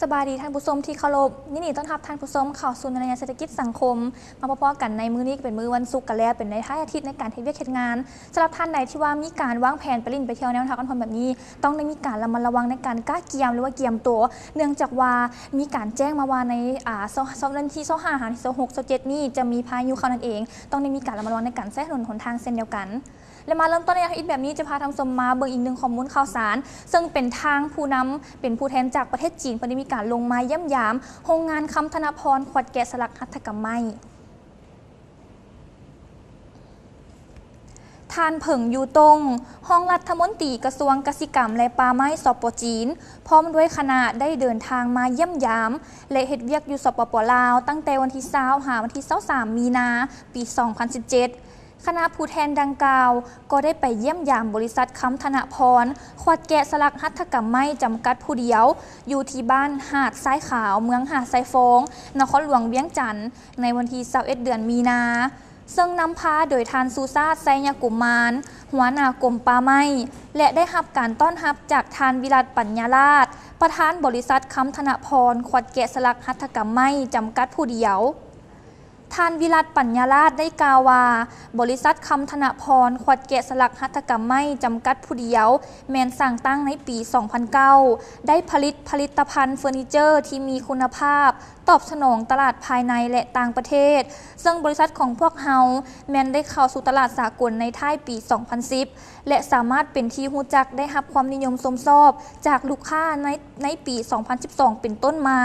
ສະບາຍດີທ່ານຜູ້ຊົມທີ່ເຄົາລົບ, ຍິນດີຕ້ອນຮັບທ່ານຜູ້ຊົມເຂົ້າສູ່ໃນລາຍງານເສດຖະກິດສັງຄົມ. ມາພົບກັນໃນມື້ນີ້ກໍເປັນມື້ວັນສຸກກັນແລ້ວ, ເປັນໃນທ້າຍອາທິດໃນການເຮັດວຽກເຮັດງານ. ສຳລັບທ່ານໃດທີ່ວ່າມີການວາງແຜນໄປຫຼິ້ນໄປທ່ຽວແນວທາງອອນແບບນີ້, ຕ້ອງໄດ້ມີການລະມັດລະວັງໃນການກະກຽມ ຫຼືວ່າກຽມຕົວ, ເນື່ອງຈາກວ່າມີການແຈ້ງມາວ່າໃນ ອາ ວັນທີຊາວຫ້າ ຫາ ວັນທີຊາວຫົກ ຊາວເຈັດນີ້ຈະມີພາຍຸເຂົ້ານັ້ນເອງ, ຕ້ອງໄດ້ມີການລະມັດລະວັງໃນການໃຊ້ຖະໜົນຫົນທາງເຊັ່ນດຽວກັນ. ແລະ ມາເລີ່ມຕົ້ນໃນອາທິດແບບນີ້ ຈະພາທ່ານຜູ້ຊົມມາເບິ່ງອີກໜຶ່ງຂໍ້ມູນຂ່າວສານ, ເຊິ່ງເປັນທາງຜູ້ນຳ ເປັນຜູ້ແທນຈາກປະເທດຈີນ ເພິ່ນໄດ້ມີການລົງມາຢ້ຽມຢາມໂຮງງານຄຳທະນະພອນ ຂວດແກະສະຫຼັກຫັດຖະກຳໄມ້. ທ່ານ ເຜິງ ຢູ່ຕົງ ຮອງລັດຖະມົນຕີກະຊວງກະສິກຳ ແລະ ປ່າໄມ້ ສປ ຈີນ ພ້ອມດ້ວຍຄະນະ ໄດ້ເດີນທາງມາຢ້ຽມຢາມ ແລະ ເຮັດວຽກຢູ່ ສປປ ລາວ ຕັ້ງແຕ່ວັນທີຊາວ ຫາ ວັນທີຊາວສາມ ມີນາ ປີສອງພັນສິບເຈັດ. ຄະນະຜູ້ແທນດັ່ງກ່າວກໍໄດ້ໄປຢ້ຽມຢາມບໍລິສັດຄຳທະນະພອນ ຂວດແກະສະຫຼັກຫັດຖະກຳໄມ້ ຈຳກັດຜູ້ດຽວ ຢູ່ທີ່ບ້ານຫາດຊາຍຂາວ ເມືອງຫາດຊາຍຟອງ ນະຄອນຫຼວງວຽງຈັນ ໃນວັນທີຊາວເອັດ ເດືອນມີນາ, ເຊິ່ງນຳພາໂດຍທ່ານ ສຸຊາດ ໄຊຍະກຸມານ ຫົວໜ້າກົມປ່າໄມ້ ແລະ ໄດ້ຮັບການຕ້ອນຮັບຈາກທ່ານ ວິລັດ ປັນຍາລາດ ປະທານບໍລິສັດຄຳທະນະພອນ ຂວດແກະສະຫຼັກຫັດຖະກຳໄມ້ ຈຳກັດຜູ້ດຽວ. ທ່ານ ວິລັດ ປັນຍາລາດ ໄດ້ກ່າວວ່າ ບໍລິສັດຄຳທະນະພອນ ຂວດແກະສະຫຼັກຫັດຖະກຳໄມ້ ຈຳກັດຜູ້ດຽວ ແມ່ນສ້າງຕັ້ງໃນປີສອງພັນເກົ້າ ໄດ້ຜະລິດຜະລິດຕະພັນເຟີນີເຈີທີ່ມີຄຸນນະພາບ ຕອບສະໜອງຕະຫຼາດພາຍໃນ ແລະ ຕ່າງປະເທດ, ເຊິ່ງບໍລິສັດຂອງພວກເຮົາແມ່ນໄດ້ເຂົ້າສູ່ຕະຫຼາດສາກົນໃນທ້າຍປີສອງພັນສິບ ແລະ ສາມາດເປັນທີ່ຮູ້ຈັກ ໄດ້ຮັບຄວາມນິຍົມຊົມຊອບຈາກລູກຄ້າໃນ ໃນປີສອງພັນສິບສອງເປັນຕົ້ນມາ.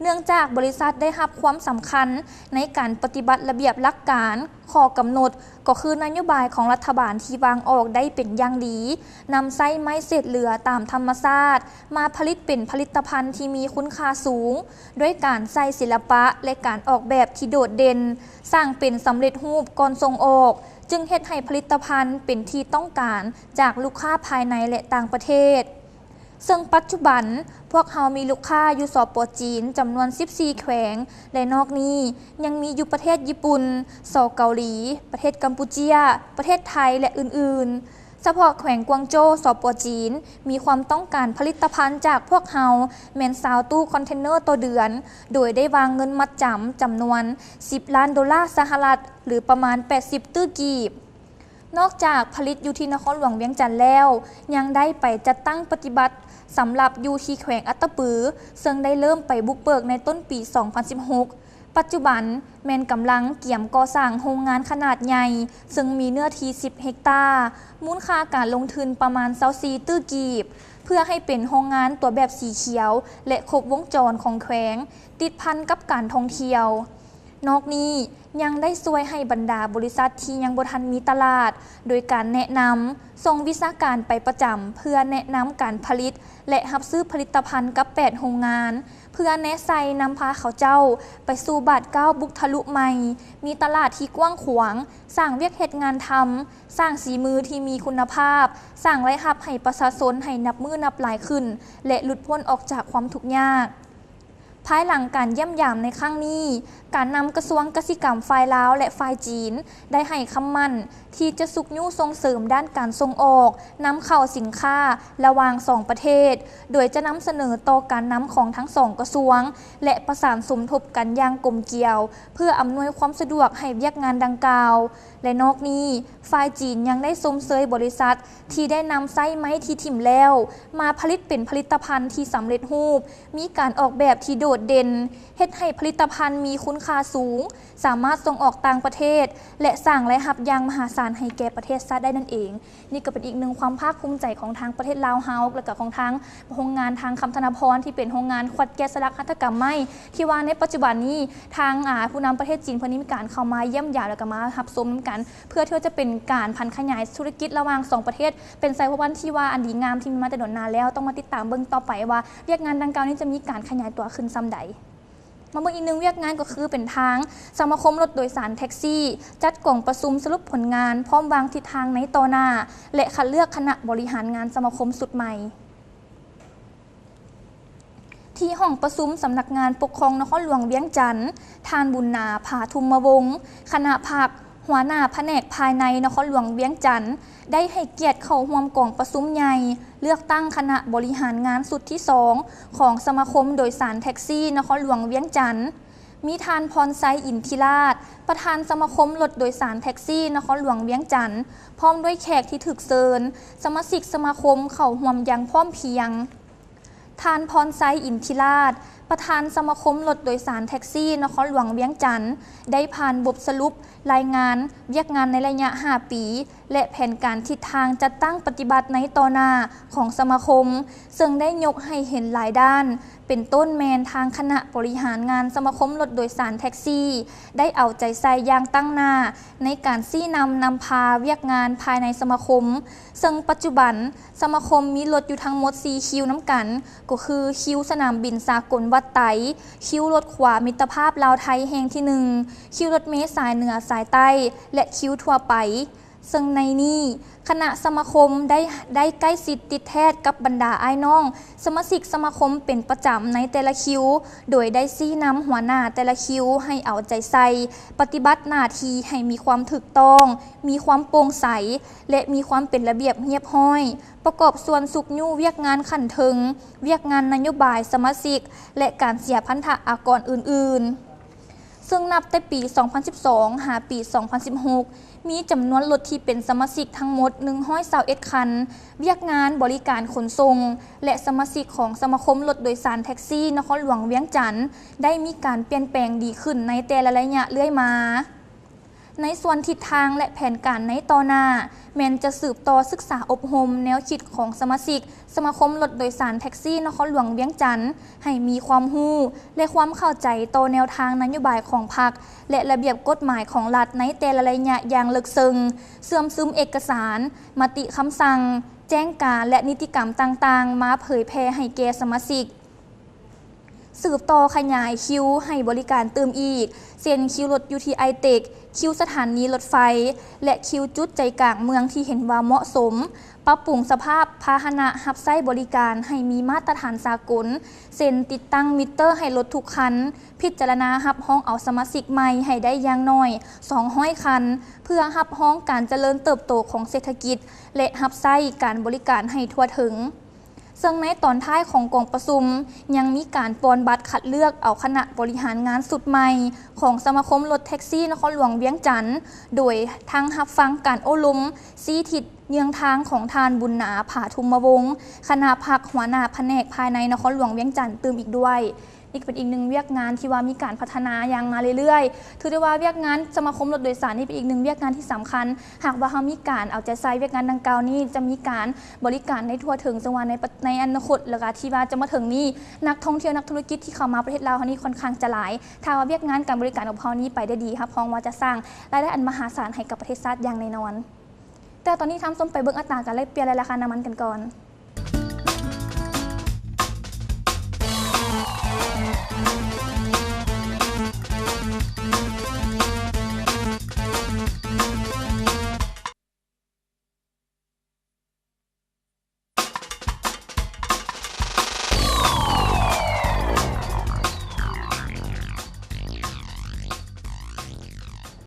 ເນື່ອງຈາກບໍລິສັດໄດ້ຮັບຄວາມສຳຄັນໃນການປະຕິບັດລະບຽບຫຼັກການ, ຂໍ້ກຳນົດ ກໍຄືນະໂຍບາຍຂອງລັດຖະບານທີ່ວາງອອກໄດ້ເປັນຢ່າງດີ, ນຳໃຊ້ໄມ້ເສດເຫຼືອຕາມທຳມະຊາດ ມາຜະລິດເປັນຜະລິດຕະພັນທີ່ມີຄຸນຄ່າສູງ, ດ້ວຍການໃຊ້ສິລະປະ ແລະ ການອອກແບບທີ່ໂດດເດັ່ນ, ສ້າງເປັນສຳເລັດຮູບກ່ອນສົ່ງອອກ, ຈຶ່ງເຮັດໃຫ້ຜະລິດຕະພັນເປັນທີ່ຕ້ອງການຈາກລູກຄ້າພາຍໃນ ແລະ ຕ່າງປະເທດ. ເຊິ່ງປັດຈຸບັນ ພວກເຮົາມີລູກຄ້າຢູ່ ສປ ຈີນ ຈຳນວນສິບສີ່ແຂວງ ແລະ ນອກນີ້ຍັງມີຢູ່ປະເທດຍີ່ປຸ່ນ, ສ ເກົາຫຼີ, ປະເທດກຳປູເຈຍ, ປະເທດໄທ ແລະ ອື່ນໆ. ສະເພາະແຂວງກວາງໂຈວ ສປ ຈີນ ມີຄວາມຕ້ອງການຜະລິດຕະພັນຈາກພວກເຮົາແມ່ນຊາວຕູ້ຄອນເທນເນີຕໍ່ເດືອນ, ໂດຍໄດ້ວາງເງິນມັດຈຳຈຳນວນສິບລ້ານໂດລາສະຫະລັດ ຫຼື ປະມານແປດສິບຕື້ກີບ. ນອກຈາກຜະລິດຢູ່ທີ່ນະຄອນຫຼວງວຽງຈັນແລ້ວ, ຍັງໄດ້ໄປຈັດຕັ້ງປະຕິບັດສຳລັບຢູ່ທີ່ແຂວງອັດຕະປື, ເຊິ່ງໄດ້ເລີ່ມໄປບຸກເບີກໃນຕົ້ນປີສອງພັນສິບຫົກ. ປັດຈຸບັນແມ່ນກຳລັງກຽມກໍ່ສ້າງໂຮງງານຂະໜາດໃຫຍ່, ເຊິ່ງມີເນື້ອທີ່ສິບເຮັກຕາ, ມູນຄ່າການລົງທຶນປະມານຊາວສີ່ຕື້ກີບ, ເພື່ອໃຫ້ເປັນໂຮງງານຕົວແບບສີຂຽວ ແລະ ຄົບວົງຈອນຂອງແຂວງ, ຕິດພັນກັບການທ່ອງທ່ຽວ. ນອກນີ້ຍັງໄດ້ຊ່ວຍໃຫ້ບັນດາບໍລິສັດທີ່ຍັງບໍ່ທັນມີຕະຫຼາດ ໂດຍການແນະນຳ, ສົ່ງວິຊາການໄປປະຈຳເພື່ອແນະນຳການຜະລິດ ແລະ ຮັບຊື້ຜະລິດຕະພັນກັບແປດໂຮງງານ, ເພື່ອແນະໃສ່ນຳພາເຂົາເຈົ້າໄປສູ່ບາດກ້າວບຸກທະລຸໃໝ່, ມີຕະຫຼາດທີ່ກວ້າງຂວາງ, ສ້າງວຽກເຮັດງານທຳ, ສ້າງສີມືທີ່ມີຄຸນນະພາບ, ສ້າງລາຍຮັບໃຫ້ປະຊາຊົນໃຫ້ນັບມື້ນັບຫຼາຍຂຶ້ນ ແລະ ຫຼຸດພົ້ນອອກຈາກຄວາມທຸກຍາກ. ພາຍຫຼັງການຢ້ຽມຢາມໃນຄັ້ງນີ້, ການນຳກະຊວງກະສິກຳຝ່າຍລາວ ແລະ ຝ່າຍຈີນ ໄດ້ໃຫ້ຄຳໝັ້ນທີ່ຈະຊຸກຍູ້ສົ່ງເສີມດ້ານການສົ່ງອອກ, ນຳເຂົ້າສິນຄ້າລະຫວ່າງສອງປະເທດ, ໂດຍຈະນຳສະເໜີຕໍ່ການນຳຂອງທັງສອງກະຊວງ ແລະ ປະສານສົມທົບກັນຢ່າງກົມກຽວ ເພື່ອອຳນວຍຄວາມສະດວກໃຫ້ວຽກງານດັ່ງກ່າວ. ແລະ ນອກນີ້, ຝ່າຍຈີນຍັງໄດ້ຊົມເຊີຍບໍລິສັດທີ່ໄດ້ນຳໃຊ້ໄມ້ທີ່ຖິ້ມແລ້ວ ມາຜະລິດເປັນຜະລິດຕະພັນທີ່ສຳເລັດຮູບ, ມີການອອກແບບທີ່ໂດດເດັ່ນ, ເຮັດໃຫ້ຜະລິດຕະພັນມີຄຸນຄ່າສູງ, ສາມາດສົ່ງອອກຕ່າງປະເທດ ແລະ ສ້າງລາຍຮັບຢ່າງມະຫາສານໃຫ້ແກ່ປະເທດຊາດໄດ້ນັ້ນເອງ. ນີ້ກໍເປັນອີກໜຶ່ງຄວາມພາກພູມໃຈຂອງທາງປະເທດລາວເຮົາ ແລະ ກໍຂອງທາງໂຮງງານທາງຄຳທະນະພອນ ທີ່ເປັນໂຮງງານຂວດແກະສະຫຼັກຫັດຖະກຳໄມ້ ທີ່ວ່າໃນປັດຈຸບັນນີ້ ທາງ ອາ ຜູ້ນຳປະເທດຈີນເພິ່ນໄດ້ມີການເຂົ້າມາຢ້ຽມຢາມ ແລ້ວກໍມາຮັບຊົມນຳກັນ ເພື່ອທີ່ວ່າຈະເປັນການຜັນຂະຫຍາຍທຸລະກິດລະຫວ່າງສອງປະເທດ ເປັນໄຊພະວັນທີ່ວ່າອັນດີງາມທີ່ມີມາແຕ່ດົນນານແລ້ວ. ຕ້ອງມາຕິດຕາມເບິ່ງຕໍ່ໄປວ່າວຽກງານດັ່ງກ່າວນີ້ຈະມີການຂະຫຍາຍຕົວຂຶ້ນສ່ຳໃດ. ມາເບິ່ງອີກໜຶ່ງວຽກງານກໍຄືເປັນທາງສະມາຄົມລົດໂດຍສານແທັກຊີ ຈັດກອງປະຊຸມສະຫຼຸບຜົນງານ ພ້ອມວາງທິດທາງໃນຕໍ່ໜ້າ ແລະ ຄັດເລືອກຄະນະບໍລິຫານງານສະມາຄົມຊຸດໃໝ່. ທີ່ຫ້ອງປະຊຸມສຳນັກງານປົກຄອງນະຄອນຫຼວງວຽງຈັນ, ທ່ານ ບຸນນາ ຜາທຸມມະວົງ, ຄະນະພັກ ຫົວໜ້າພະແນກພາຍໃນນະຄອນຫຼວງວຽງຈັນ ໄດ້ໃຫ້ກຽດເຂົ້າຮ່ວມກອງປະຊຸມໃຫຍ່ເລືອກຕັ້ງຄະນະບໍລິຫານງານຊຸດທີສອງ ຂອງສະມາຄົມໂດຍສານແທັກຊີນະຄອນຫຼວງວຽງຈັນ. ມີທ່ານ ພອນໄຊ ອິນທິລາດ ປະທານສະມາຄົມລົດໂດຍສານແທັກຊີນະຄອນຫຼວງວຽງຈັນ ພ້ອມດ້ວຍແຂກທີ່ຖືກເຊີນ, ສະມາຊິກສະມາຄົມເຂົ້າຮ່ວມຢ່າງພ້ອມພຽງ. ທ່ານ ພອນໄຊ ອິນທິລາດ ປະທານສະມາຄົມລົດໂດຍສານແທັກຊີນະຄອນຫຼວງວຽງຈັນ ໄດ້ຜ່ານບົດສະຫຼຸບລາຍງານວຽກງານໃນໄລຍະຫ້າປີ ແລະ ແຜນການທິດທາງຈັດຕັ້ງປະຕິບັດໃນຕໍ່ໜ້າຂອງສະມາຄົມ, ເຊິ່ງໄດ້ຍົກໃຫ້ເຫັນຫຼາຍດ້ານ, ເປັນຕົ້ນແມ່ນທາງຄະນະບໍລິຫານງານສະມາຄົມລົດໂດຍສານແທັກຊີ ໄດ້ເອົາໃຈໃສ່ຢ່າງຕັ້ງໜ້າໃນການຊີ້ນຳນຳພາວຽກງານພາຍໃນສະມາຄົມ, ເຊິ່ງປັດຈຸບັນສະມາຄົມມີລົດຢູ່ທັງໝົດສີ່ຄິວນຳກັນ, ກໍຄືຄິວສະໜາມບິນສາກົນວັດໄຕ, ຄິວລົດຂວາມິດຕະພາບລາວໄທແຫ່ງທີໜຶ່ງ, ຄິວລົດເມສາຍເໜືອສາຍໃຕ້ ແລະ ຄິວທົ່ວໄປ. ເຊິ່ງໃນນີ້ຄະນະສະມາຄົມໄດ້ ໄດ້ໃກ້ຊິດຕິດແທດກັບບັນດາອ້າຍນ້ອງສະມາຊິກສະມາຄົມເປັນປະຈຳໃນແຕ່ລະຄິວ, ໂດຍໄດ້ຊີ້ນຳຫົວໜ້າແຕ່ລະຄິວໃຫ້ເອົາໃຈໃສ່ປະຕິບັດໜ້າທີ່ໃຫ້ມີຄວາມຖືກຕ້ອງ, ມີຄວາມໂປ່ງໃສ ແລະ ມີຄວາມເປັນລະບຽບຮຽບຮ້ອຍ, ປະກອບສ່ວນຊຸກຍູ້ວຽກງານຂັ້ນເທິງ, ວຽກງານນະໂຍບາຍສະມາຊິກ ແລະ ການເສຍພັນທະອາກອນອື່ນໆ. ເຊິ່ງນັບແຕ່ປີສອງພັນສິບສອງ ຫາປີສອງພັນສິບຫົກ ມີຈຳນວນລົດທີ່ເປັນສະມາຊິກທັງໝົດໜຶ່ງຮ້ອຍຊາວເອັດຄັນ, ວຽກງານບໍລິການຂົນສົ່ງ ແລະ ສະມາຊິກຂອງສະມາຄົມລົດໂດຍສານແທັກຊີນະຄອນຫຼວງວຽງຈັນ ໄດ້ມີການປ່ຽນແປງດີຂຶ້ນໃນແຕ່ລະໄລຍະເລື້ອຍມາ. ໃນສ່ວນທິດທາງ ແລະ ແຜນການໃນຕໍ່ໜ້າ ແມ່ນຈະສືບຕໍ່ສຶກສາອົບຮົມແນວຄິດຂອງສະມາຊິກ ສະມາຄົມລົດໂດຍສານແທັກຊີນະຄອນຫຼວງວຽງຈັນ ໃຫ້ມີຄວາມຮູ້ ແລະ ຄວາມເຂົ້າໃຈຕໍ່ແນວທາງນະໂຍບາຍຂອງພັກ ແລະ ລະບຽບກົດໝາຍຂອງລັດໃນແຕ່ລະໄລຍະຢ່າງເລິກເຊິ່ງ, ເຊື່ອມຊຶມເອກະສານ, ມະຕິຄຳສັ່ງ, ແຈ້ງການ ແລະ ນິຕິກຳຕ່າງໆ ມາເຜີຍແຜ່ໃຫ້ແກ່ສະມາຊິກ. ສືບຕໍ່ຂະຫຍາຍຄິວໃຫ້ບໍລິການຕື່ມອີກ ເຊັ່ນ ຄິວລົດຢູທີໄອເຕັກ, ຄິວສະຖານີລົດໄຟ ແລະ ຄິວຈຸດໃຈກາງເມືອງທີ່ເຫັນວ່າເໝາະສົມ, ປັບປຸງສະພາບພາຫະນະຮັບໃຊ້ບໍລິການໃຫ້ມີມາດຕະຖານສາກົນ, ເຊັ່ນ ຕິດຕັ້ງມິເຕີໃຫ້ລົດທຸກຄັນ, ພິຈາລະນາຮັບຮອງເອົາສະມາຊິກໃໝ່ໃຫ້ໄດ້ຢ່າງໜ້ອຍສອງຮ້ອຍຄັນ ເພື່ອຮັບຮອງການຈະເລີນເຕີບໂຕຂອງເສດຖະກິດ ແລະ ຮັບໃຊ້ການບໍລິການໃຫ້ທົ່ວເຖິງ. ເຊິ່ງໃນຕອນທ້າຍຂອງກອງປະຊຸມ ຍັງມີການປ່ອນບັດຄັດເລືອກເອົາຄະນະບໍລິຫານງານຊຸດໃໝ່ຂອງສະມາຄົມລົດແທັກຊີນະຄອນຫຼວງວຽງຈັນ, ໂດຍທັງຮັບຟັງການໂອ້ລົມຊີ້ທິດເຍືອງທາງຂອງທ່ານ ບຸນນາ ຜາທຸມມະວົງ ຄະນະພັກ ຫົວໜ້າພະແນກພາຍໃນນະຄອນຫຼວງວຽງຈັນ ຕື່ມອີກດ້ວຍ. ນີ້ກໍເປັນອີກໜຶ່ງວຽກງານທີ່ວ່າມີການພັດທະນາຢ່າງມາເລື້ອຍໆ. ຖືໄດ້ວ່າວຽກງານສະມາຄົມລົດໂດຍສານນີ້ເປັນອີກໜຶ່ງວຽກງານທີ່ສຳຄັນ. ຫາກວ່າເຮົາມີການເອົາໃຈໃສ່ວຽກງານດັ່ງກ່າວນີ້ ຈະມີການບໍລິການໃນທົ່ວເຖິງ ເຊິ່ງວ່າໃນປະ ໃນອະນາຄົດ ແລ້ວກະທີ່ວ່າຈະມາເຖິງນີ້ ນັກທ່ອງທ່ຽວ ນັກທຸລະກິດທີ່ເຂົ້າມາປະເທດລາວເຮົານີ້ຄ່ອນຂ້າງຈະຫຼາຍ. ຖ້າວ່າວຽກງານການບໍລິການຂອງເຮົານີ້ໄປໄດ້ດີ ຮັບຮອງວ່າຈະສ້າງລາຍໄດ້ອັນມະຫາສານໃຫ້ກັບປະເທດຊາດຢ່າງແນ່ນອນ. ແຕ່ຕອນນີ້ທ່ານຊົມໄປເບິ່ງອັດຕາການແລກປ່ຽນ ແລະ ລາຄານ້ຳມັນກັນກ່ອນ.